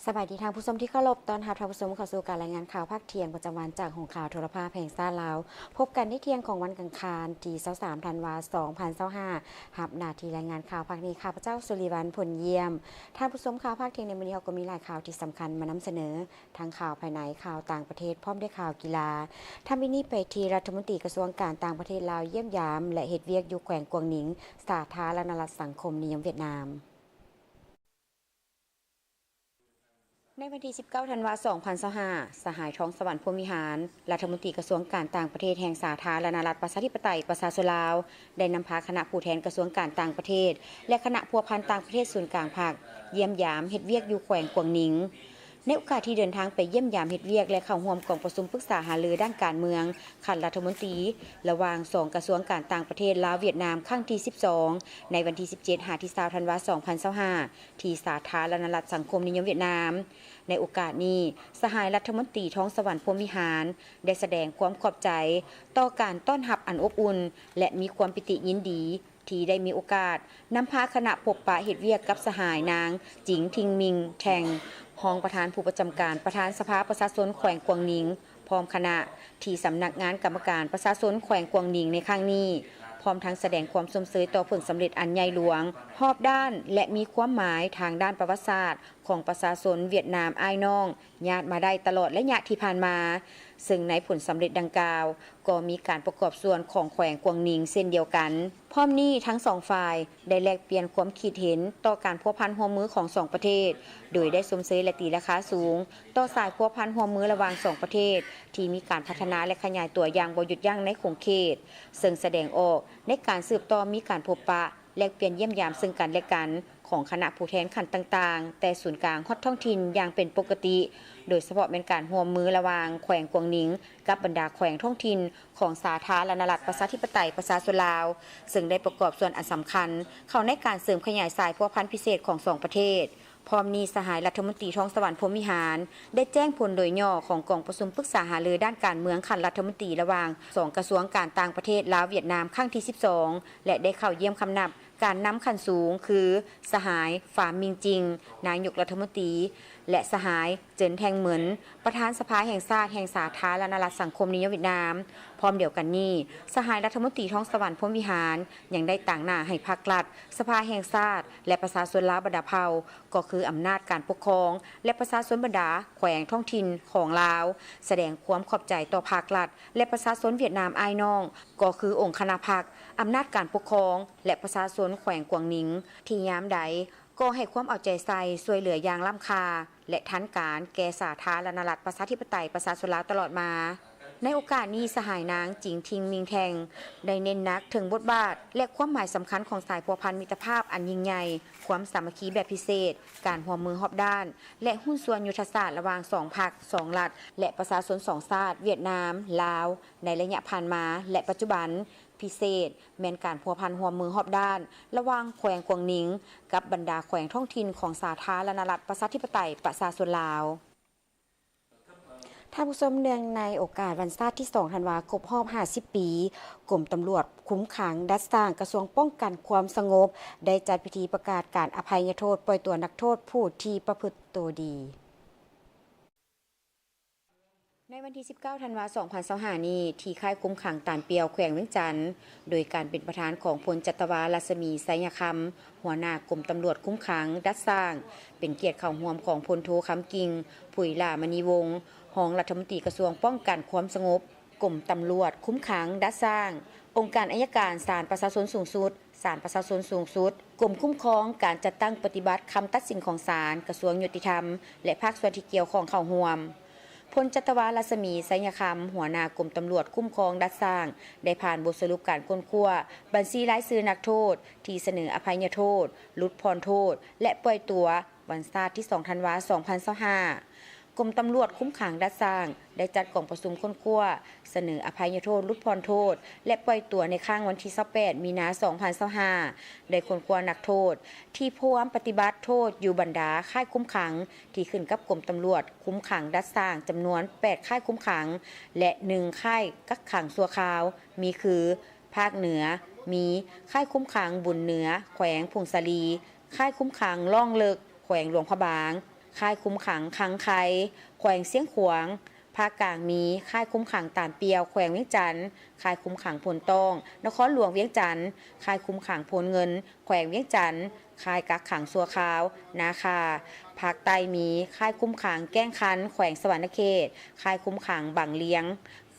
ສະບາຍດີທ່ານຜູ້ຊົມທີ່ເຄົາລົບ, ຕ້ອນຮັບທ່ານຜູ້ຊົມເຂົ້າສູ່ການລາຍງານຂ່າວພາກທ່ຽງປະຈຳວັນຈາກຫ້ອງຂ່າວໂທລະພາບແຫ່ງຊາດລາວ. ພົບກັນໃນທ່ຽງຂອງວັນອັງຄານທີຊາວສາມ ທັນວາ ສອງພັນຊາວຫ້າ ຮັບໜ້າທີ່ລາຍງານຂ່າວພາກນີ້ ຂ້າພະເຈົ້າ ສຸລິວັນ ຜົນຢ້ຽມ. ທ່ານຜູ້ຊົມ, ຂ່າວພາກທ່ຽງໃນມື້ນີ້ເຮົາກໍມີຫຼາຍຂ່າວທີ່ສຳຄັນມານຳສະເໜີ, ທັງຂ່າວພາຍໃນ, ຂ່າວຕ່າງປະເທດ ພ້ອມດ້ວຍຂ່າວກິລາ. ຖ້າມີນີ້ໄປທີ່ລັດຖະມົນຕີກະຊວງການຕ່າງປະເທດລາວຢ້ຽມຢາມ ແລະ ເຮັດວຽກຢູ່ແຂວງກວາງໜິງ, ສາທາລະນະລັດສັງຄົມນິຍົມຫວຽດນາມ. ໃນວັນທີສິບເກົ້າ ທັນວາ ສອງພັນຊາວຫ້າ ສະຫາຍ ທອງສະຫວັນ ພົມວິຫານ ລັດຖະມົນຕີກະຊວງການຕ່າງປະເທດແຫ່ງສາທາລະນະລັດປະຊາທິປະໄຕປະຊາຊົນລາວ ໄດ້ນຳພາຄະນະຜູ້ແທນກະຊວງການຕ່າງປະເທດ ແລະ ຄະນະພົວພັນຕ່າງປະເທດສູນກາງພັກ ຢ້ຽມຢາມເຮັດວຽກຢູ່ແຂວງກວາງໜິງ. ໃນໂອກາດທີ່ເດີນທາງໄປຢ້ຽມຢາມເຮັດວຽກ ແລະ ເຂົ້າຮ່ວມກອງປະຊຸມປຶກສາຫາລືດ້ານການເມືອງ ຂັ້ນລັດຖະມົນຕີ ລະຫວ່າງສອງກະຊວງການຕ່າງປະເທດລາວ-ຫວຽດນາມ ຄັ້ງທີສິບສອງ ໃນວັນທີສິບເຈັດ ຫາ ທີຊາວ ທັນວາ ສອງພັນຊາວຫ້າ ທີ່ສາທາລະນະລັດສັງຄົມນິຍົມຫວຽດນາມ. ໃນໂອກາດນີ້, ສະຫາຍລັດຖະມົນຕີ ທອງສະຫວັນ ພົມວິຫານ ໄດ້ສະແດງຄວາມຂອບໃຈຕໍ່ການຕ້ອນຮັບອັນອົບອຸ່ນ ແລະ ມີຄວາມປີຕິຍິນດີທີ່ໄດ້ມີໂອກາດນຳພາຄະນະພົບປະເຮັດວຽກກັບສະຫາຍນາງ ຈິງ ທິງມິງ ແທງ ຮອງປະທານຜູ້ປະຈຳການປະທານສະພາປະຊາຊົນແຂວງກວາງໜິງ ພ້ອມຄະນະ ທີ່ສຳນັກງານກຳມະການປະຊາຊົນແຂວງກວາງໜິງໃນຄັ້ງນີ້, ພ້ອມທັງສະແດງຄວາມຊົມເຊີຍຕໍ່ຜົນສຳເລັດອັນໃຫຍ່ຫຼວງ, ຮອບດ້ານ ແລະ ມີຄວາມໝາຍທາງດ້ານປະຫວັດສາດຂອງປະຊາຊົນຫວຽດນາມອ້າຍນ້ອງ ຍາດມາໄດ້ຕະຫຼອດໄລຍະທີ່ຜ່ານມາ, ເຊິ່ງໃນຜົນສຳເລັດດັ່ງກ່າວ ກໍມີການປະກອບສ່ວນຂອງແຂວງກວາງໜິງເຊັ່ນດຽວກັນ. ພ້ອມນີ້, ທັງສອງຝ່າຍໄດ້ແລກປ່ຽນຄວາມຄິດເຫັນຕໍ່ການພົວພັນຮ່ວມມືຂອງສອງປະເທດ, ໂດຍໄດ້ຊົມເຊີຍ ແລະ ຕີລາຄາສູງຕໍ່ສາຍພົວພັນຮ່ວມມືລະຫວ່າງສອງປະເທດ ທີ່ມີການພັດທະນາ ແລະ ຂະຫຍາຍຕົວຢ່າງບໍ່ຢຸດຢັ້ງໃນຂົງເຂດ, ເຊິ່ງສະແດງອອກໃນການສືບຕໍ່ມີການພົບປະ ແລກປ່ຽນຢ້ຽມຢາມເຊິ່ງກັນ ແລະ ກັນ ຂອງຄະນະຜູ້ແທນຂັ້ນຕ່າງໆ ແຕ່ສູນກາງຮອດທ້ອງຖິ່ນຢ່າງເປັນປົກກະຕິ, ໂດຍສະເພາະແມ່ນການຮ່ວມມືລະຫວ່າງແຂວງກວາງໜິງກັບບັນດາແຂວງທ້ອງຖິ່ນຂອງສາທາລະນະລັດປະຊາທິປະໄຕປະຊາຊົນລາວ, ເຊິ່ງໄດ້ປະກອບສ່ວນອັນສຳຄັນເຂົ້າໃນການເສີມຂະຫຍາຍສາຍພົວພັນພິເສດຂອງສອງປະເທດ. ພ້ອມນີ້, ສະຫາຍລັດຖະມົນຕີ ທອງສະຫວັນ ພົມວິຫານ ໄດ້ແຈ້ງຜົນໂດຍຫຍໍ້ຂອງກອງປະຊຸມປຶກສາຫາລືດ້ານການເມືອງຂັ້ນລັດຖະມົນຕີລະຫວ່າງສອງກະຊວງການຕ່າງປະເທດລາວ-ຫວຽດນາມ ຄັ້ງທີສິບສອງ ແລະ ໄດ້ເຂົ້າຢ້ຽມຄຳນັບ ການນຳຂັ້ນສູງ ຄື ສະຫາຍ ຟາມ ມິງຈິງ ນາຍົກລັດຖະມົນຕີ ແລະ ສະຫາຍ ເຈິນ ແທງເໝິນ ປະທານສະພາແຫ່ງຊາດແຫ່ງສາທາລະນະລັດສັງຄົມນິຍົມຫວຽດນາມ. ພ້ອມດຽວກັນນີ້, ສະຫາຍລັດຖະມົນຕີ ທອງສະຫວັນ ພົມວິຫານ ຍັງໄດ້ຕາງໜ້າໃຫ້ພັກລັດ, ສະພາແຫ່ງຊາດ ແລະ ປະຊາຊົນລາວບັນດາເຜົ່າ, ກໍຄືອຳນາດການປົກຄອງ ແລະ ປະຊາຊົນບັນດາແຂວງທ້ອງຖິ່ນຂອງລາວ, ສະແດງຄວາມຂອບໃຈຕໍ່ພັກລັດ ແລະ ປະຊາຊົນຫວຽດນາມອ້າຍນ້ອງ, ກໍຄືອົງຄະນະພັກ, ອຳນາດການປົກຄອງ ແລະ ປະຊາຊົນແຂວງກວາງໜິງ ທີ່ຍາມໃດກໍໃຫ້ຄວາມເອົາໃຈໃສ່ຊ່ວຍເຫຼືອຢ່າງລ້ຳຄ່າ ແລະ ທັນການແກ່ສາທາລະນະລັດປະຊາທິປະໄຕປະຊາຊົນລາວຕະຫຼອດມາ. ໃນໂອກາດນີ້, ສະຫາຍນາງ ຈິງ ທິງມິງແທງ ໄດ້ເນັ້ນໜັກເຖິງບົດບາດ ແລະ ຄວາມໝາຍສຳຄັນຂອງສາຍພົວພັນມິດຕະພາບອັນຍິ່ງໃຫຍ່, ຄວາມສາມັກຄີແບບພິເສດ, ການຮ່ວມມືຮອບດ້ານ ແລະ ຫຸ້ນສ່ວນຍຸດທະສາດລະຫວ່າງສອງພັກ, ສອງລັດ ແລະ ປະຊາຊົນສອງຊາດ ຫວຽດນາມ, ລາວ ໃນໄລຍະຜ່ານມາ ແລະ ປັດຈຸບັນ. ພິເສດແມ່ນການພົວພັນຮ່ວມມືຮອບດ້ານລະຫວ່າງແຂວງກວາງໜິງກັບບັນດາແຂວງທ້ອງຖິ່ນຂອງສາທາລະນະລັດປະຊາທິປະໄຕປະຊາຊົນລາວ. ທ່ານຜູ້ຊົມ, ເນື່ອງໃນໂອກາດວັນຊາດທີສອງ ທັນວາ ຄົບຮອບຫ້າສິບປີ, ກົມຕຳຫຼວດຄຸມຂັງດັດສ້າງ ກະຊວງປ້ອງກັນຄວາມສະຫງົບ ໄດ້ຈັດພິທີປະກາດການອະໄພຍະໂທດ ປ່ອຍຕົວນັກໂທດຜູ້ທີ່ປະພຶດໂຕດີ. ໃນວັນທີສິບເກົ້າ ທັນວາ ສອງພັນຊາວຫ້າ ນີ້, ທີ່ຄ້າຍຄຸມຂັງຕານປ່ຽວ ແຂວງວຽງຈັນ, ໂດຍການເປັນປະທານຂອງພົນຈັດຕະວາ ລັດສະໝີ ໄຊຍະຄຳ ຫົວໜ້າກົມຕຳຫຼວດຄຸມຂັງດັດສ້າງ, ເປັນກຽດເຂົ້າຮ່ວມຂອງພົນໂທ ຄຳກິ່ງ ຜຸຍຫຼ້າມະນີວົງ ຮອງລັດຖະມົນຕີກະຊວງປ້ອງກັນຄວາມສະຫງົບ. ກົມຕຳຫຼວດຄຸມຂັງດັດສ້າງ, ອົງການໄອຍະການສານປະຊາຊົນສູງສຸດ, ສານປະຊາຊົນສູງສຸດ, ກົມຄຸ້ມຄອງການຈັດຕັ້ງປະຕິບັດຄຳຕັດສິນຂອງສານ, ກະຊວງຍຸຕິທຳ ແລະ ພາກສ່ວນທີ່ກ່ຽວຂ້ອງເຂົ້າຮ່ວມ. ພົນຈັດຕະວາ ລັດສະໝີ ໄຊຍະຄຳ ຫົວໜ້າກົມຕຳຫຼວດຄຸ້ມຄອງດັດສ້າງ ໄດ້ຜ່ານບົດສະຫຼຸບການຄົ້ນຄວ້າບັນຊີລາຍຊື່ນັກໂທດທີ່ສະເໜີອະໄພຍະໂທດ, ຫຼຸດຜ່ອນໂທດ ແລະ ປ່ອຍຕົວ ວັນຊາດທີສອງ ທັນວາ ສອງພັນຊາວຫ້າ. ກົມຕຳຫຼວດຄຸມຂັງດັດສ້າງ ໄດ້ຈັດກອງປະຊຸມຄົ້ນຄວ້າສະເໜີອະໄພຍະໂທດ, ຫຼຸດຜ່ອນໂທດ ແລະ ປ່ອຍຕົວໃນຄ້າງວັນທີຊາວແປດ ມີນາ ສອງພັນຊາວຫ້າ ໄດ້ຄົ້ນຄວ້ານັກໂທດທີ່ພວມປະຕິບັດໂທດຢູ່ບັນດາຄ້າຍຄຸມຂັງ ທີ່ຂຶ້ນກັບກົມຕຳຫຼວດຄຸມຂັງດັດສ້າງ ຈຳນວນແປດຄ້າຍຄຸມຂັງ ແລະ ໜຶ່ງຄ້າຍກັກຂັງຊົ່ວຄາວ ມີຄື ພາກເໜືອ ມີຄ້າຍຄຸມຂັງບຸນເໜືອ ແຂວງຜົ້ງສາລີ, ຄ້າຍຄຸມຂັງລ່ອງເລິກ ແຂວງຫຼວງພະບາງ, ຄ້າຍຄຸມຂັງຄັງໄຄ ແຂວງຊຽງຂວາງ, ພາກກາງມີຄ້າຍຄຸມຂັງຕານປ່ຽວ ແຂວງວຽງຈັນ, ຄ້າຍຄຸມຂັງໂພນຕ້ອງ ນະຄອນຫຼວງວຽງຈັນ, ຄ້າຍຄຸມຂັງໂພນເງິນ ແຂວງວຽງຈັນ, ຄ້າຍກັກຂັງຊົ່ວຄາວນາຄາ. ພາກໃຕ້ມີຄ້າຍຄຸມຂັງແກ້ງຄັນ ແຂວງສະຫວັນນະເຂດ, ຄ້າຍຄຸມຂັງບັງລຽງ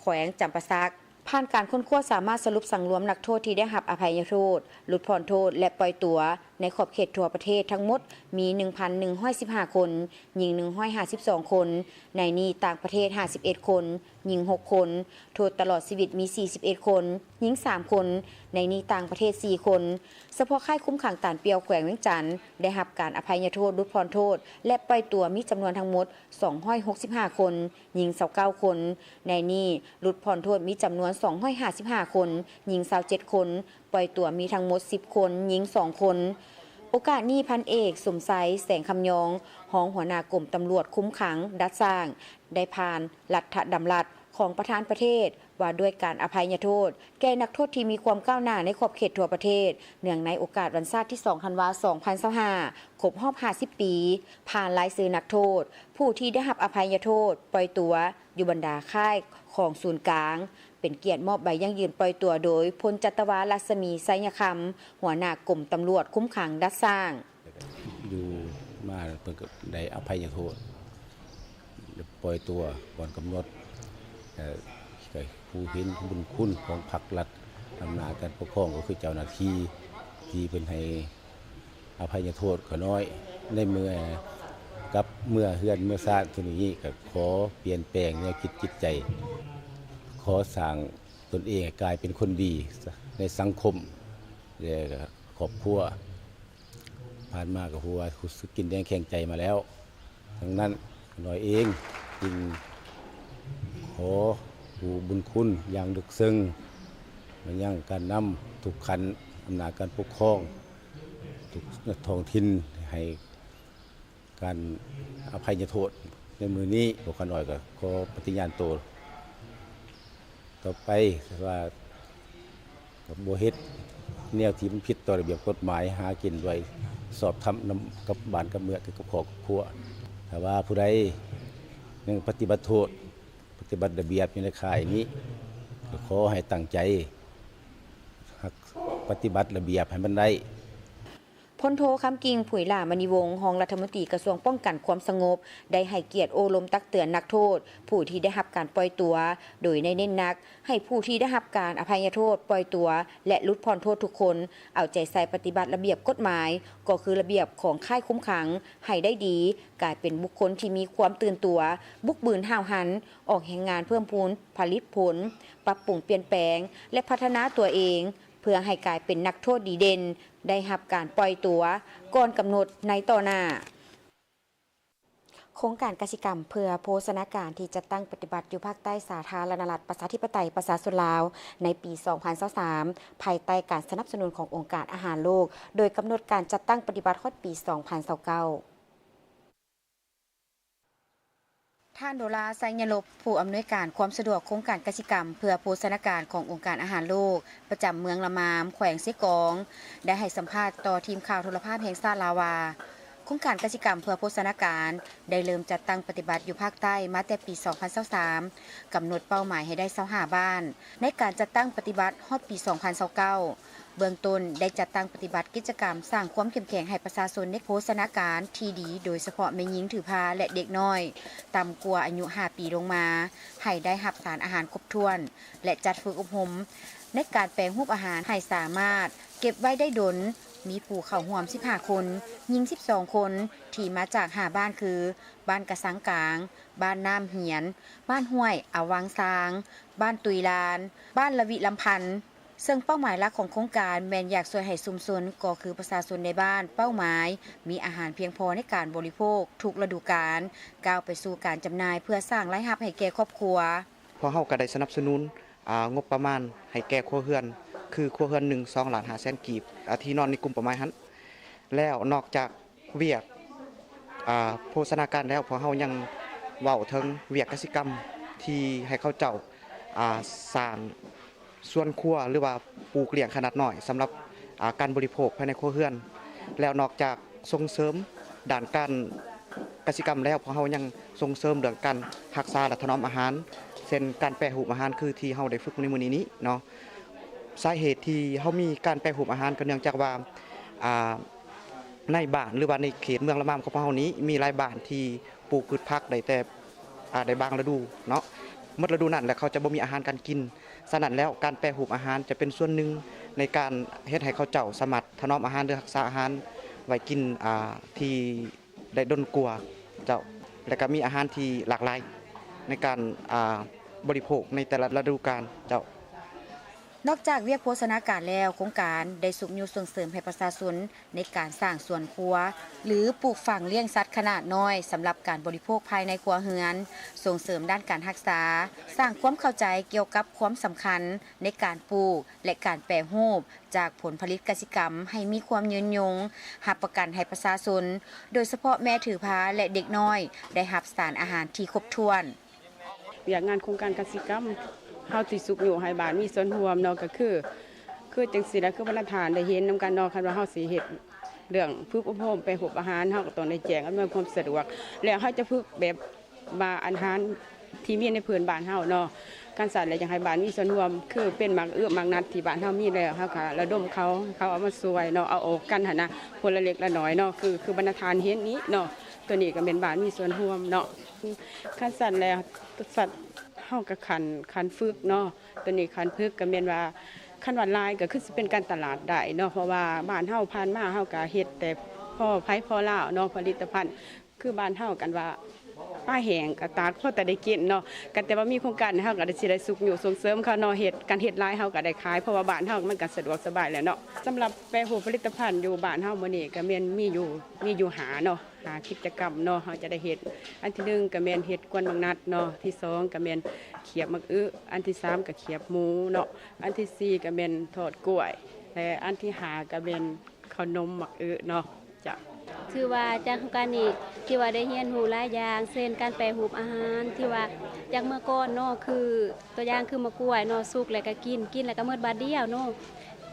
ແຂວງຈຳປາສັກ. ຜ່ານການຄົ້ນຄວ້າສາມາດສະຫຼຸບສັງລວມນັກໂທດທີ່ໄດ້ຮັບອະໄພຍະໂທດ, ຫຼຸດຜ່ອນໂທດ ແລະ ປ່ອຍຕົວໃນຂອບເຂດທົ່ວປະເທດທັງໝົດມີໜຶ່ງພັນໜຶ່ງຮ້ອຍສິບຫ້າຄົນ, ຍິງໜຶ່ງຮ້ອຍຫ້າສິບສອງຄົນ, ໃນນີ້ຕ່າງປະເທດຫ້າສິບເອັດຄົນ, ຍິງຫົກຄົນ, ໂທດຕະຫຼອດຊີວິດມີສີ່ສິບເອັດຄົນ, ຍິງສາມຄົນ, ໃນນີ້ຕ່າງປະເທດສີ່ຄົນ. ສະເພາະຄ້າຍຄຸມຂັງຕານປ່ຽວແຂວງວຽງຈັນ ໄດ້ຮັບການອະໄພຍະໂທດ, ຫຼຸດຜ່ອນໂທດ ແລະ ປ່ອຍຕົວມີຈຳນວນທັງໝົດສອງຮ້ອຍຫົກສິບຫ້າຄົນ, ຍິງຊາວເກົ້າຄົນ, ໃນນີ້ຫຼຸດຜ່ອນໂທດມີຈຳນວນສອງຮ້ອຍຫ້າສິບຫ້າຄົນ, ຍິງຊາວເຈັດຄົນ, ປ່ອຍຕົວມີທັງໝົດສິບຄົນ, ຍິງສອງຄົນ. ໂອກາດນີ້ ພັນເອກ ສົມໄຊ ແສງຄຳຍອງ ຮອງຫົວໜ້າກົມຕຳຫຼວດຄຸມຂັງດັດສ້າງ ໄດ້ຜ່ານລັດຖະດຳລັດຂອງປະທານປະເທດ ວ່າດ້ວຍການອະໄພຍະໂທດແກ່ນັກໂທດທີ່ມີຄວາມກ້າວໜ້າໃນຂອບເຂດທົ່ວປະເທດ ເນື່ອງໃນໂອກາດວັນຊາດທີສອງ ທັນວາ ສອງພັນຊາວຫ້າ ຄົບຮອບຫ້າສິບປີ. ຜ່ານລາຍຊື່ນັກໂທດຜູ້ທີ່ໄດ້ຮັບອະໄພຍະໂທດປ່ອຍຕົວ ຢູ່ບັນດາຄ້າຍຂອງສູນກາງ, ເປັນກຽດມອບໃບຢັ້ງຢືນປ່ອຍຕົວໂດຍ ພົນຈັດຕະວາ ລັດສະໝີ ໄຊຍະຄຳ ຫົວໜ້າກົມຕຳຫຼວດຄຸມຂັງດັດສ້າງ. ຢູ່ມາເພິ່ນກໍໄດ້ອະໄພຍະໂທດ ປ່ອຍຕົວກ່ອນກຳນົດ ແລະ ກໍຜູ້ເຫັນບຸນຄຸນຂອງພັກລັດອຳນາດການປົກຄອງ ກໍຄືເຈົ້າໜ້າທີ່ທີ່ເພິ່ນໃຫ້ ອະໄພຍະໂທດຂ້ານ້ອຍ ໃນເມື່ອກັບເມືອເຮືອນເມືອຊານ ເທື່ອນີ້ກໍຂໍປ່ຽນແປງແນວຄິດຈິດໃຈ, ຂໍສ້າງຕົນເອງໃຫ້ກາຍເປັນຄົນດີໃນສັງຄົມ ແລະ ຄອບຄົວ. ຜ່ານມາກໍຮູ້ວ່າ ຮູ້ສຶກກິນແດງແຂງໃຈມາແລ້ວ. ດັ່ງນັ້ນ ຂ້ານ້ອຍເອງຈຶ່ງຂໍຜູ້ບຸນຄຸນຢ່າງເລິກເຊິ່ງມາຍັງການນຳທຸກຂັ້ນອຳນາດການປົກຄອງ ທຸກທ້ອງຖິ່ນ ໃຫ້ການອະໄພຍະໂທດໃນມື້ນີ້. ພວກຂ້ານ້ອຍກໍຂໍປະຕິຍານໂຕ ຕໍ່ໄປ ແຕ່ວ່າບໍ່ເຮັດແນວທີ່ມັນຜິດຕໍ່ລະບຽບກົດໝາຍ, ຫາກິນດ້ວຍຊອບທຳນຳກັບບ້ານກັບເມືອງ ກັບຄອບກັບຄົວ. ຖ້າວ່າຜູ້ໃດຍັງປະຕິບັດໂທດ, ປະຕິບັດລະບຽບຢູ່ໃນຄ້າຍນີ້, ກໍຂໍໃຫ້ຕັ້ງໃຈຮັກປະຕິບັດລະບຽບໃຫ້ມັນໄດ້. ພົນໂທ ຄຳກິ່ງ ຜຸຍຫຼ້າມະນີວົງ ຮອງລັດຖະມົນຕີກະຊວງປ້ອງກັນຄວາມສະຫງົບ ໄດ້ໃຫ້ກຽດໂອ້ລົມຕັກເຕືອນນັກໂທດຜູ້ທີ່ໄດ້ຮັບການປ່ອຍຕົວ, ໂດຍໄດ້ເນັ້ນໜັກໃຫ້ຜູ້ທີ່ໄດ້ຮັບການອະໄພຍະໂທດ, ປ່ອຍຕົວ ແລະ ຫຼຸດຜ່ອນໂທດທຸກຄົນ ເອົາໃຈໃສ່ປະຕິບັດລະບຽບກົດໝາຍ, ກໍຄືລະບຽບຂອງຄ້າຍຄຸມຂັງ ໃຫ້ໄດ້ດີ, ກາຍເປັນບຸກຄົນທີ່ມີຄວາມຕື່ນຕົວ, ບຸກບືນຫ້າວຫັນ, ອອກແຮງງານເພີ່ມພູນຜະລິດຜົນ, ປັບປຸງປ່ຽນແປງ ແລະ ພັດທະນາຕົວເອງ ເພື່ອໃຫ້ກາຍເປັນນັກໂທດດີເດັ່ນ, ໄດ້ຮັບການປ່ອຍຕົວກ່ອນກຳນົດໃນຕໍ່ໜ້າ. ໂຄງການກະສິກຳເພື່ອໂພຊະນາການທີ່ຈັດຕັ້ງປະຕິບັດຢູ່ພາກໃຕ້ສາທາລະນະລັດ ປະຊາທິປະໄຕ ປະຊາຊົນລາວ ໃນປີສອງພັນຊາວສາມ ພາຍໃຕ້ການສະໜັບສະໜູນຂອງອົງການອາຫານໂລກ ໂດຍກຳນົດການຈັດຕັ້ງປະຕິບັດຮອດປີສອງພັນຊາວເກົ້າ. ທ່ານ ໂດລາ ໄຊຍະລົບ ຜູ້ອຳນວຍການຄວາມສະດວກໂຄງການກະສິກຳເພື່ອໂພຊະນາການຂອງອົງການອາຫານໂລກ ປະຈຳເມືອງລະມາມ ແຂວງເຊກອງ ໄດ້ໃຫ້ສຳພາດຕໍ່ທີມຂ່າວໂທລະພາບແຫ່ງຊາດລາວວ່າ ໂຄງການກະສິກຳເພື່ອໂພຊະນາການໄດ້ເລີ່ມຈັດຕັ້ງປະຕິບັດຢູ່ພາກໃຕ້ມາແຕ່ປີສອງພັນຊາວສາມ ກຳນົດເປົ້າໝາຍໃຫ້ໄດ້ຊາວຫ້າບ້ານ. ໃນການຈັດຕັ້ງປະຕິບັດຮອດປີສອງພັນຊາວເກົ້າ ເບື້ອງຕົ້ນໄດ້ຈັດຕັ້ງປະຕິບັດກິດຈະກຳສ້າງຄວາມເຂັ້ມແຂງໃຫ້ປະຊາຊົນໃນໂພຊະນາການທີ່ດີ ໂດຍສະເພາະແມ່ຍິງຖືພາ ແລະ ເດັກນ້ອຍຕ່ຳກວ່າອາຍຸຫ້າປີລົງມາ ໃຫ້ໄດ້ຮັບສານອາຫານຄົບຖ້ວນ ແລະ ຈັດຝຶກອົບຮົມໃນການແປຮູບອາຫານໃຫ້ສາມາດເກັບໄວ້ໄດ້ດົນ, ມີຜູ້ເຂົ້າຮ່ວມສິບຫ້າຄົນ, ຍິງສິບສອງຄົນ ທີ່ມາຈາກຫ້າບ້ານຄື ບ້ານກະສັງກາງ, ບ້ານນ້ຳຫຽນ, ບ້ານຫ້ວຍອາວັງຊາງ, ບ້ານຕຸຍລານ, ບ້ານລະວິລຳພັນ. ເຊິ່ງເປົ້າໝາຍຫຼັກຂອງໂຄງການແມ່ນຢາກຊ່ວຍໃຫ້ຊຸມຊົນ ກໍຄືປະຊາຊົນໃນບ້ານເປົ້າໝາຍ ມີອາຫານພຽງພໍໃນການບໍລິໂພກທຸກລະດູການ, ກ້າວໄປສູ່ການຈຳໜ່າຍເພື່ອສ້າງລາຍຮັບໃຫ້ແກ່ຄອບຄົວ. ພວກເຮົາກໍໄດ້ສະໜັບສະໜູນ ອ່າ ງົບປະມານໃຫ້ແກ່ຄົວເຮືອນ ຄືຄົວເຮືອນໜຶ່ງ ສອງລ້ານຫ້າແສນກີບ. ອາ ທີ່ນອນໃນກຸ່ມເປົ້າໝາຍຫັ້ນ. ແລ້ວນອກຈາກວຽກ ອ່າ ໂພຊະນາການແລ້ວ ພວກເຮົາຍັງເວົ້າເຖິງວຽກກະສິກຳ ທີ່ໃຫ້ເຂົາເຈົ້າ ອ່າ ສ້າງສວນຄົວ ຫຼືວ່າປູກລ້ຽງຂະໜາດນ້ອຍ ສຳລັບ ອ່າ ການບໍລິໂພກພາຍໃນຄົວເຮືອນ. ແລ້ວນອກຈາກສົ່ງເສີມດ້ານການ ກະສິກຳແລ້ວ ພວກເຮົາຍັງສົ່ງເສີມເລື່ອງການຮັກສາ ແລະ ຖະໜອມອາຫານ ເຊັ່ນ ການແປຮູບອາຫານ ຄືທີ່ເຮົາໄດ້ຝຶກໃນມື້ນີ້ນີ້ເນາະ. ສາເຫດທີ່ເຮົາມີການແປຮູບອາຫານ ກໍເນື່ອງຈາກວ່າ ອ່າ ໃນບ້ານ ຫຼືວ່າໃນເຂດເມືອງລະມາມຂອງພວກເຮົານີ້ ມີຫຼາຍບ້ານທີ່ປູກພືດຜັກໄດ້ແຕ່ ອ່າ ໄດ້ບາງລະດູເນາະ, ໝົດລະດູນັ້ນແລ້ວເຂົາຈະບໍ່ມີອາຫານການກິນ. ສະນັ້ນແລ້ວ ການແປຮູບອາຫານຈະເປັນສ່ວນໜຶ່ງໃນການເຮັດໃຫ້ເຂົາເຈົ້າສາມາດຖະໜອມອາຫານ ຫຼື ຮັກສາອາຫານໄວ້ກິນ ອ່າ ທີ່ ໄດ້ດົນກວ່າເຈົ້າ ແລະ ກະມີອາຫານທີ່ຫຼາກຫຼາຍໃນການ ອ່າ ບໍລິໂພກໃນແຕ່ລະລະດູການເຈົ້າ. ນອກຈາກວຽກໂພຊະນາການແລ້ວ, ໂຄງການໄດ້ຊຸກຍູ້ສົ່ງເສີມໃຫ້ປະຊາຊົນໃນການສ້າງສວນຄົວ ຫຼື ປູກຝັງລ້ຽງສັດຂະໜາດນ້ອຍສຳລັບການບໍລິໂພກພາຍໃນຄົວເຮືອນ, ສົ່ງເສີມດ້ານການຮັກສາ, ສ້າງຄວາມເຂົ້າໃຈກ່ຽວກັບຄວາມສຳຄັນໃນການປູກ ແລະ ການແປຮູບ ຈາກຜົນຜະລິດກະສິກຳໃຫ້ມີຄວາມຍືນຍົງ, ຮັບປະກັນໃຫ້ປະຊາຊົນ, ໂດຍສະເພາະແມ່ຖືພາ ແລະ ເດັກນ້ອຍ ໄດ້ຮັບສານອາຫານທີ່ຄົບຖ້ວນ. ວຽກງານໂຄງການກະສິກຳ ເຮົາຊິຊຸກຍູ້ໃຫ້ບ້ານມີສ່ວນຮ່ວມເນາະ, ກໍຄື ຄືຈັ່ງຊີ້ແຫຼະ ຄືບັນດາທ່ານໄດ້ເຫັນນຳກັນເນາະ, ຄັນວ່າເຮົາຊິເຮັດເລື່ອງຝຶກອົບຮົມແປຮູບອາຫານ ເຮົາກໍຕ້ອງໄດ້ແຈ້ງອຳນວຍຄວາມສະດວກ ແລ້ວເຮົາຈະຝຶກແບບ ວ່າອາຫານທີ່ມີໃນພື້ນບ້ານເຮົາເນາະ, ຄັນຊັ້ນແລ້ວຢາກໃຫ້ບ້ານມີສ່ວນຮ່ວມ ຄືເປັນໝາກອຶໝາກນັດທີ່ບ້ານເຮົາມີແລ້ວ ເຮົາກະລະດົມເຂົາ ເຂົາເອົາມາຊ່ວຍເນາະ, ເອົາອອກກັນຫັ້ນນະ ຄົນລະເລັກລະນ້ອຍເນາະ, ຄື ຄືບັນດາທ່ານເຫັນນີ້ເນາະ, ໂຕນີ້ກະແມ່ນບ້ານມີສ່ວນຮ່ວມເນາະ. ຄັນຊັ້ນແລ້ວ ສັດ ເຮົາກະຂັ້ນ ຂັ້ນຝຶກເນາະ, ໂຕນີ້ຂັ້ນຝຶກກະແມ່ນວ່າ ຄັນວ່າຫຼາຍກະຄືຊິເປັນການຕະຫຼາດໄດ້ເນາະ, ເພາະວ່າບ້ານເຮົາຜ່ານມາ ເຮົາກະເຮັດແຕ່ພໍໃຜພໍລາວເນາະ, ຜະລິດຕະພັນ ຄືບ້ານເຮົາ ຄັນວ່າປາແຫ້ງກະຕາກພໍແຕ່ໄດ້ກິນເນາະ, ກະແຕ່ວ່າມີໂຄງການ ເຮົາກະຊິໄດ້ຊຸກຍູ້ສົ່ງເສີມເຂົາເນາະ, ເຮັດ ການເຮັດຫຼາຍເຮົາກະໄດ້ຂາຍ ເພາະວ່າບ້ານເຮົາມັນກະສະດວກສະບາຍແລ້ວເນາະ. ສຳລັບແປຮູບຜະລິດຕະພັນຢູ່ບ້ານເຮົາມື້ນີ້ກະແມ່ນມີຢູ່ ມີຢູ່ຫ້າເນາະ, ຫ້າກິດຈະກຳເນາະ ເຮົາຈະໄດ້ເຮັດ. ອັນທີໜຶ່ງກະແມ່ນເຮັດກວນໝາກນັດເນາະ, ທີສອງກະແມ່ນຂຽບໝາກອຶ, ອັນທີສາມກະຂຽບໝູເນາະ, ອັນທີສີ່ກະແມ່ນທອດກ້ວຍ ແລະ ອັນທີຫ້າກະແມ່ນເຂົ້າໜົມໝາກອຶເນາະ. ເຈົ້າ ຖືວ່າຈາກໂຄງການນີ້ ທີ່ວ່າໄດ້ຮຽນຮູ້ຫຼາຍຢ່າງ ເຊັ່ນ ການແປຮູບອາຫານ ທີ່ວ່າຈາກເມື່ອກ່ອນເນາະ ຄືຕົວຢ່າງຄືໝາກກ້ວຍເນາະ ສຸກແລ້ວກະກິນ ກິນແລ້ວກະໝົດບາດດຽວເນາະ,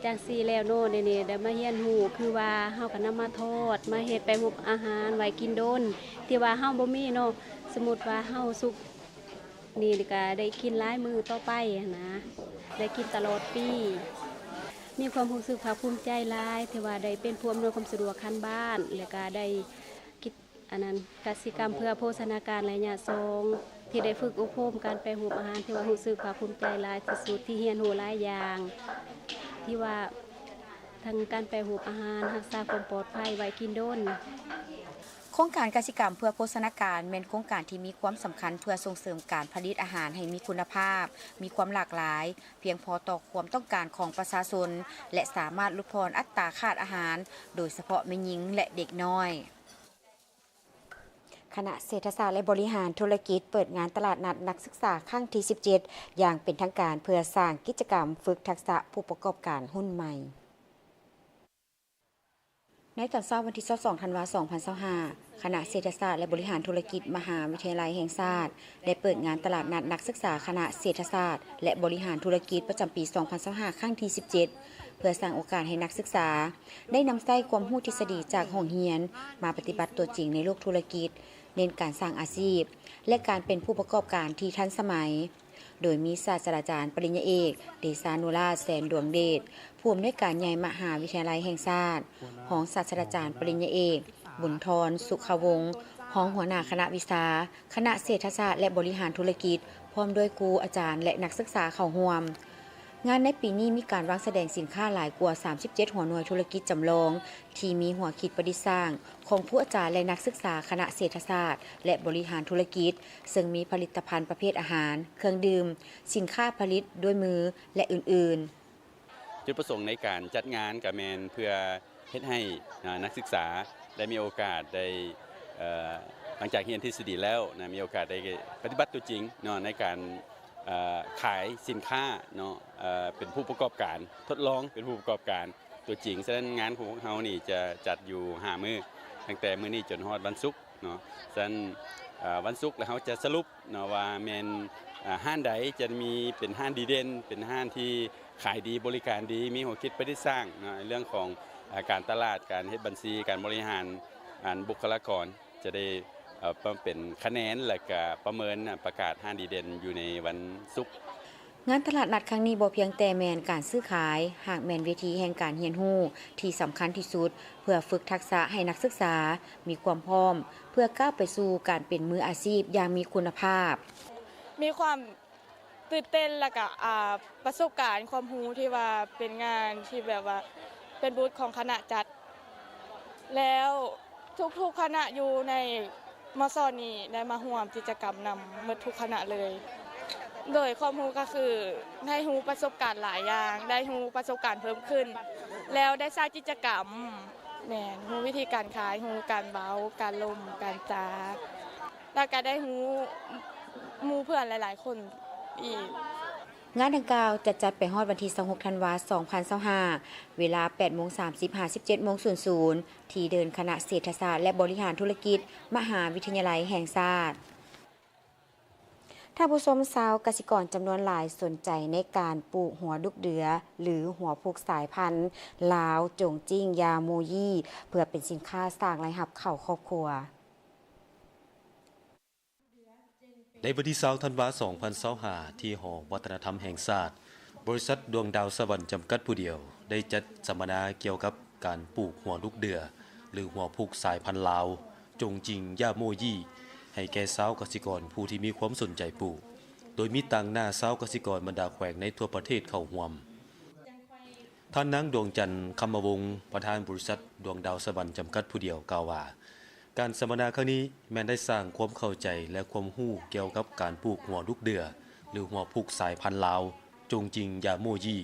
ຈັ່ງຊີ້ແລ້ວເນາະ ດຽວນີ້ໄດ້ມາຮຽນຮູ້ ຄືວ່າເຮົາກະນຳມາທອດ ມາເຮັດແປຮູບອາຫານໄວ້ກິນດົນ ທີ່ວ່າເຮົາບໍ່ມີເນາະ, ສົມມຸດວ່າເຮົາສຸກ ນີ້ກະໄດ້ກິນຫຼາຍມື້ຕໍ່ໄປຫັ້ນນະ ໄດ້ກິນຕະຫຼອດປີ. ມີຄວາມຮູ້ສຶກພາກພູມໃຈຫຼາຍ ທີ່ວ່າໄດ້ເປັນຜູ້ອຳນວຍຄວາມສະດວກຂັ້ນບ້ານ ແລະກະໄດ້ກິດ ອັນນັ້ນ ກະສິກຳເພື່ອໂພຊະນາການໄລຍະສອງ ທີ່ໄດ້ຝຶກອົບຮົມການແປຮູບອາຫານ ຖືວ່າຮູ້ສຶກພາກພູມໃຈຫຼາຍທີ່ສຸດ ທີ່ຮຽນຮູ້ຫຼາຍຢ່າງ ທີ່ວ່າທັງການແປຮູບອາຫານ ຮັກສາຄວາມປອດໄພໄວ້ກິນດົນ. ໂຄງການກະສິກຳເພື່ອໂພຊະນາການ ແມ່ນໂຄງການທີ່ມີຄວາມສຳຄັນເພື່ອສົ່ງເສີມການຜະລິດອາຫານໃຫ້ມີຄຸນນະພາບ, ມີຄວາມຫຼາກຫຼາຍ, ພຽງພໍຕໍ່ຄວາມຕ້ອງການຂອງປະຊາຊົນ ແລະ ສາມາດຫຼຸດຜ່ອນອັດຕາຂາດອາຫານ, ໂດຍສະເພາະແມ່ຍິງ ແລະ ເດັກນ້ອຍ. ຄະນະເສດຖະສາດ ແລະ ບໍລິຫານທຸລະກິດ ເປີດງານຕະຫຼາດນັດນັກສຶກສາຄັ້ງທີສິບເຈັດ ຢ່າງເປັນທາງການ ເພື່ອສ້າງກິດຈະກຳຝຶກທັກສະຜູ້ປະກອບການຮຸ່ນໃໝ່. ໃນຕອນເຊົ້າວັນທີຊາວສອງ ທັນວາ ສອງພັນຊາວຫ້າ ຄະນະເສດຖະສາດ ແລະ ບໍລິຫານທຸລະກິດ ມະຫາວິທະຍາໄລແຫ່ງຊາດ ໄດ້ເປີດງານຕະຫຼາດນັດນັກສຶກສາຄະນະເສດຖະສາດ ແລະ ບໍລິຫານທຸລະກິດ ປະຈຳປີ ສອງພັນຊາວຫ້າ ຄັ້ງທີສິບເຈັດ ເພື່ອສ້າງໂອກາດໃຫ້ນັກສຶກສາໄດ້ນຳໃຊ້ຄວາມຮູ້ທິດສະດີຈາກຫ້ອງຮຽນ ມາປະຕິບັດຕົວຈິງໃນໂລກທຸລະກິດ, ເນັ້ນການສ້າງອາຊີບ ແລະ ການເປັນຜູ້ປະກອບການທີ່ທັນສະໄໝ. ໂດຍມີສາດສະດາຈານປະລິນຍາເອກ ເດຊານຸລາດ ແສນດວງເດດ ຜູ້ອຳນວຍການໃຫຍ່ມະຫາວິທະຍາໄລແຫ່ງຊາດ, ຮອງສາດສະດາຈານປະລິນຍາເອກ ບຸນທອນ ສຸຂະວົງ ຮອງຫົວໜ້າຄະນະວິຊາ ຄະນະເສດຖະສາດ ແລະ ບໍລິຫານທຸລະກິດ ພ້ອມດ້ວຍຄູອາຈານ ແລະ ນັກສຶກສາເຂົ້າຮ່ວມ. ງານໃນປີນີ້ມີການວາງສະແດງສິນຄ້າຫຼາຍກວ່າສາມສິບເຈັດຫົວໜ່ວຍທຸລະກິດຈຳລອງ ທີ່ມີຫົວຄິດປະດິດສ້າງຂອງຄູອາຈານ ແລະ ນັກສຶກສາຄະນະເສດຖະສາດ ແລະ ບໍລິຫານທຸລະກິດ ເຊິ່ງມີຜະລິດຕະພັນປະເພດອາຫານ, ເຄື່ອງດື່ມ, ສິນຄ້າຜະລິດດ້ວຍມື ແລະ ອື່ນໆ. ຈຸດປະສົງໃນການຈັດງານກະແມ່ນເພື່ອເຮັດໃຫ້ ອາ ນັກສຶກສາໄດ້ມີໂອກາດໄດ້ ເອີ ຫຼັງຈາກຮຽນທິດສະດີແລ້ວນະ ມີໂອກາດໄດ້ປະຕິບັດຕົວຈິງເນາະ ໃນການ ເອີ ຂາຍສິນຄ້າເນາະ ເອີ ເປັນຜູ້ປະກອບການ ທົດລອງເປັນຜູ້ປະກອບການຕົວຈິງ. ສະນັ້ນງານຂອງພວກເຮົານີ້ຈະຈັດຢູ່ຫ້າມື້ ຕັ້ງແຕ່ມື້ນີ້ຈົນຮອດວັນສຸກເນາະ. ສະນັ້ນ ເອີ ວັນສຸກແລ້ວເຮົາຈະສະຫຼຸບ ເນາະ ວ່າແມ່ນ ເອີ ຮ້ານໃດຈະມີເປັນຮ້ານດີເດັ່ນ ເປັນຮ້ານທີ່ຂາຍດີ ບໍລິການດີ ມີຫົວຄິດປະດິດສ້າງເນາະ ເລື່ອງຂອງ ເອີ ການຕະຫຼາດ ການເຮັດບັນຊີ ການບໍລິຫານ ອັນ ບຸກຄະລາກອນ ຈະໄດ້ ເອີ ເປັນຄະແນນ ແລ້ວກະປະເມີນ ອາ ປະກາດຮ້ານດີເດັ່ນຢູ່ໃນວັນສຸກ. ງານຕະຫຼາດນັດຄັ້ງນີ້ບໍ່ພຽງແຕ່ແມ່ນການຊື້ຂາຍ, ຫາກແມ່ນເວທີແຫ່ງການຮຽນຮູ້ທີ່ສຳຄັນທີ່ສຸດ ເພື່ອຝຶກທັກສະໃຫ້ນັກສຶກສາມີຄວາມພ້ອມ ເພື່ອກ້າວໄປສູ່ການເປັນມືອາຊີບຢ່າງມີຄຸນນະພາບ. ມີຄວາມ ຕື່ນເຕັ້ນ ແລ້ວກະ ອາ ປະສົບການຄວາມຮູ້ທີ່ວ່າເປັນງານທີ່ແບບວ່າເປັນບຸດຂອງຄະນະຈັດ ແລ້ວທຸກໆຄະນະຢູ່ໃນ ມສ ນີ້ໄດ້ມາຮ່ວມກິດຈະກຳນຳໝົດທຸກຄະນະເລີຍ. ໂດຍຄວາມຮູ້ກະຄືໄດ້ຮູ້ປະສົບການຫຼາຍຢ່າງ, ໄດ້ຮູ້ປະສົບການເພີ່ມຂຶ້ນ ແລ້ວໄດ້ສ້າງກິດຈະກຳ ແມ່ນ ຮູ້ວິທີການຂາຍ, ຮູ້ການເວົ້າ, ການລົມ, ການຈາ ແລ້ວກະໄດ້ຮູ້ໝູ່ເພື່ອນຫຼາຍໆຄົນອີກ. ງານດັ່ງກ່າວຈະຈັດໄປຮອດວັນທີຊາວຫົກ ທັນວາ ສອງພັນຊາວຫ້າ ເວລາ ແປດໂມງສາມສິບ ຫາ ສິບເຈັດໂມງສູນສູນ ທີ່ເດີ່ນຄະນະເສດຖະສາດ ແລະ ບໍລິຫານທຸລະກິດ ມະຫາວິທະຍາໄລແຫ່ງຊາດ. ທ່ານຜູ້ຊົມ, ຊາວກະສິກອນຈຳນວນຫຼາຍສົນໃຈໃນການປູກຫົວດຸກເດືອ ຫຼື ຫົວພຸກສາຍພັນລາວ ຈົງຈິ້ງ ຢາໂມຢີ ເພື່ອເປັນສິນຄ້າສ້າງລາຍຮັບເຂົ້າຄອບຄົວ. ໃນວັນທີຊາວ ທັນວາ ສອງພັນຊາວຫ້າ ທີ່ຫໍວັດທະນະທຳແຫ່ງຊາດ, ບໍລິສັດດວງດາວສະຫວັນຈຳກັດຜູ້ດຽວ ໄດ້ຈັດສຳມະນາກ່ຽວກັບການປູກຫົວດຸກເດືອ ຫຼື ຫົວພຸກສາຍພັນລາວ ຈົງຈິງ ຢາໂມຢີ ໃຫ້ແກ່ຊາວກະສິກອນຜູ້ທີ່ມີຄວາມສົນໃຈປູກ, ໂດຍມີຕາງໜ້າຊາວກະສິກອນບັນດາແຂວງໃນທົ່ວປະເທດເຂົ້າຮ່ວມ. ທ່ານນາງ ດວງຈັນ ຄຳມະວົງ ປະທານບໍລິສັດດວງດາວສະຫວັນຈຳກັດຜູ້ດຽວ ກ່າວວ່າ ການສຳມະນາຄັ້ງນີ້ແມ່ນໄດ້ສ້າງຄວາມເຂົ້າໃຈ ແລະ ຄວາມຮູ້ກ່ຽວກັບການປູກຫົວດຸກເດືອ ຫຼື ຫົວພຸກສາຍພັນລາວ ຈົງຈິງ ຢາໂມຢີ,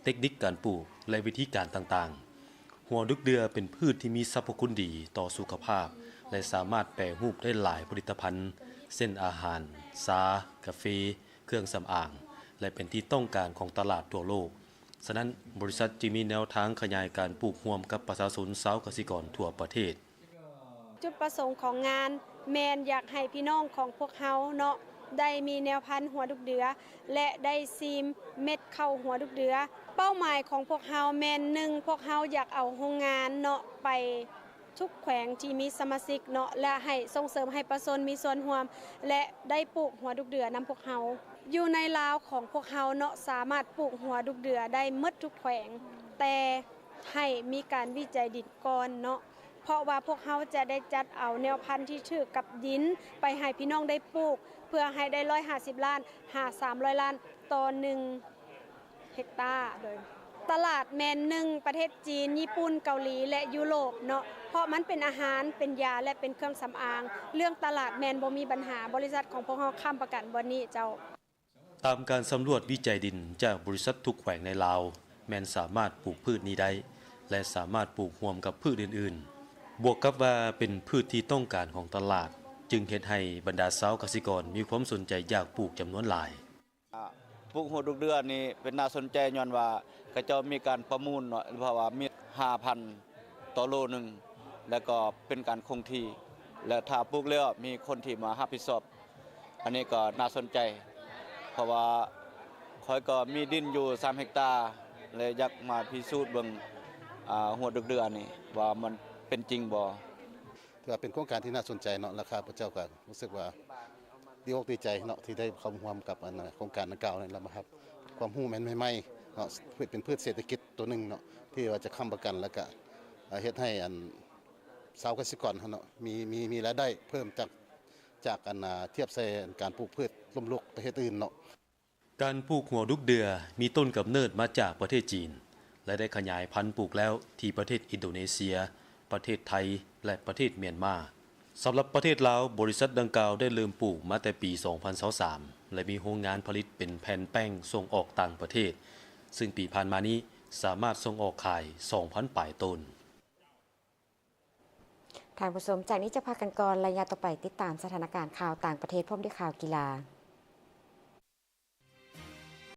ເຕັກນິກການປູກ ແລະ ວິທີການຕ່າງໆ. ຫົວດຸກເດືອເປັນພືດທີ່ມີສັບພະຄຸນດີຕໍ່ສຸຂະພາບ ແລະ ສາມາດແປຮູບໄດ້ຫຼາຍຜະລິດຕະພັນ ເຊັ່ນ ອາຫານ, ຊາ, ກາເຟ, ເຄື່ອງສຳອາງ ແລະ ເປັນທີ່ຕ້ອງການຂອງຕະຫຼາດທົ່ວໂລກ. ສະນັ້ນ, ບໍລິສັດຈຶ່ງມີແນວທາງຂະຫຍາຍການປູກຮ່ວມກັບປະຊາຊົນຊາວກະສິກອນທົ່ວປະເທດ. ຈຸດປະສົງຂອງງານແມ່ນຢາກໃຫ້ພີ່ນ້ອງຂອງພວກເຮົາເນາະ ໄດ້ມີແນວພັນຫົວດຸກເດືອ ແລະ ໄດ້ຊີມເມັດເຂົ້າຫົວດຸກເດືອ. ເປົ້າໝາຍຂອງພວກເຮົາແມ່ນ ໜຶ່ງ ພວກເຮົາຢາກເອົາໂຮງງານເນາະ ໄປ ທຸກແຂວງທີ່ມີສະມາຊິກເນາະ ແລະ ໃຫ້ສົ່ງເສີມໃຫ້ປະຊາຊົນມີສ່ວນຮ່ວມ ແລະ ໄດ້ປູກຫົວດຸກເດືອນຳພວກເຮົາ. ຢູ່ໃນລາວຂອງພວກເຮົາເນາະ ສາມາດປູກຫົວດຸກເດືອໄດ້ໝົດທຸກແຂວງ, ແຕ່ໃຫ້ມີການວິໄຈດິນກ່ອນເນາະ, ເພາະວ່າພວກເຮົາຈະໄດ້ຈັດເອົາແນວພັນທີ່ຖືກກັບດິນໄປໃຫ້ພີ່ນ້ອງໄດ້ປູກ ເພື່ອໃຫ້ໄດ້ ຮ້ອຍຫ້າສິບລ້ານ ຫາ ສາມຮ້ອຍລ້ານ ຕໍ່ໜຶ່ງ ເຮັກຕາ. ໂດຍຕະຫຼາດແມ່ນ ໜຶ່ງ ປະເທດຈີນ, ຍີ່ປຸ່ນ, ເກົາຫຼີ ແລະ ຢູໂຣບເນາະ, ເພາະມັນເປັນອາຫານ, ເປັນຢາ ແລະ ເປັນເຄື່ອງສຳອາງ. ເລື່ອງຕະຫຼາດແມ່ນບໍ່ມີບັນຫາ, ບໍລິສັດຂອງພວກເຮົາຄ້ຳປະກັນບ່ອນນີ້ເຈົ້າ. ຕາມການສຳຫຼວດວິໄຈດິນຈາກບໍລິສັດທຸກແຂວງໃນລາວ, ແມ່ນສາມາດປູກພືດນີ້ໄດ້ ແລະ ສາມາດປູກຮ່ວມກັບພືດອື່ນໆ, ບວກກັບວ່າເປັນພືດທີ່ຕ້ອງການຂອງຕະຫຼາດ, ຈຶ່ງເຮັດໃຫ້ບັນດາຊາວກະສິກອນມີຄວາມສົນໃຈຢາກປູກຈຳນວນຫຼາຍ. ອາ ປູກຫົວດຸກເດືອນີ້ເປັນໜ້າສົນໃຈ ຍ້ອນວ່າເຂົາເຈົ້າມີການປະມູນເນາະ, ເພາະວ່າມີຫ້າພັນຕໍ່ໂລໜຶ່ງ ແລ້ວກໍເປັນການຄົງທີ່ ແລະ ຖ້າປູກແລ້ວມີຄົນທີ່ມາຮັບຜິດຊອບ. ອັນນີ້ກໍໜ້າສົນໃຈ ເພາະວ່າຂ້ອຍກໍມີດິນຢູ່ສາມເຮັກຕາ ແລະ ຢາກມາພິສູດເບິ່ງ ອາ ຫົວດຸກເດືອນີ້ວ່າມັນເປັນຈິງບໍ່. ຖືວ່າເປັນໂຄງການທີ່ໜ້າສົນໃຈເນາະ ແລະ ຂ້າພະເຈົ້າກໍຮູ້ສຶກວ່າດີອົກດີໃຈເນາະ ທີ່ໄດ້ເຂົ້າຮ່ວມກັບ ອັນ ໂຄງການດັ່ງກ່າວນີ້ ແລ້ວມາຮັບຄວາມຮູ້ໃໝ່ໆເນາະ, ເປັນພືດເສດຖະກິດຕົວໜຶ່ງເນາະ ທີ່ວ່າຈະຄ້ຳປະກັນ ແລ້ວກະເຮັດໃຫ້ ອັນ ຊາວກະສິກອນເຮົາເນາະ ມີ ມີ ມີລາຍໄດ້ເພີ່ມຈາກ ຈາກ ອັນ ທຽບໃສ່ ອັນ ການປູກພືດລົ້ມລຸກປະເທດອື່ນເນາະ. ການປູກຫົວດຸກເດືອມີຕົ້ນກຳເນີດມາຈາກປະເທດຈີນ ແລະ ໄດ້ຂະຫຍາຍພັນປູກແລ້ວທີ່ປະເທດອິນໂດເນເຊຍ, ປະເທດໄທ ແລະ ປະເທດມຽນມາ. ສຳລັບປະເທດລາວ, ບໍລິສັດດັ່ງກ່າວໄດ້ເລີ່ມປູກມາແຕ່ປີສອງພັນຊາວສາມ ແລະ ມີໂຮງງານຜະລິດເປັນແຜ່ນແປ້ງສົ່ງອອກຕ່າງປະເທດ, ຊຶ່ງປີຜ່ານມານີ້ສາມາດສົ່ງອອກຂາຍສອງພັນປາຍໂຕນ. ທ່ານຜູ້ຊົມ, ຈາກນີ້ຈະພັກກັນກ່ອນ, ໄລຍະຕໍ່ໄປຕິດຕາມສະຖານະການຂ່າວຕ່າງປະເທດ ພ້ອມດ້ວຍຂ່າວກິລາ.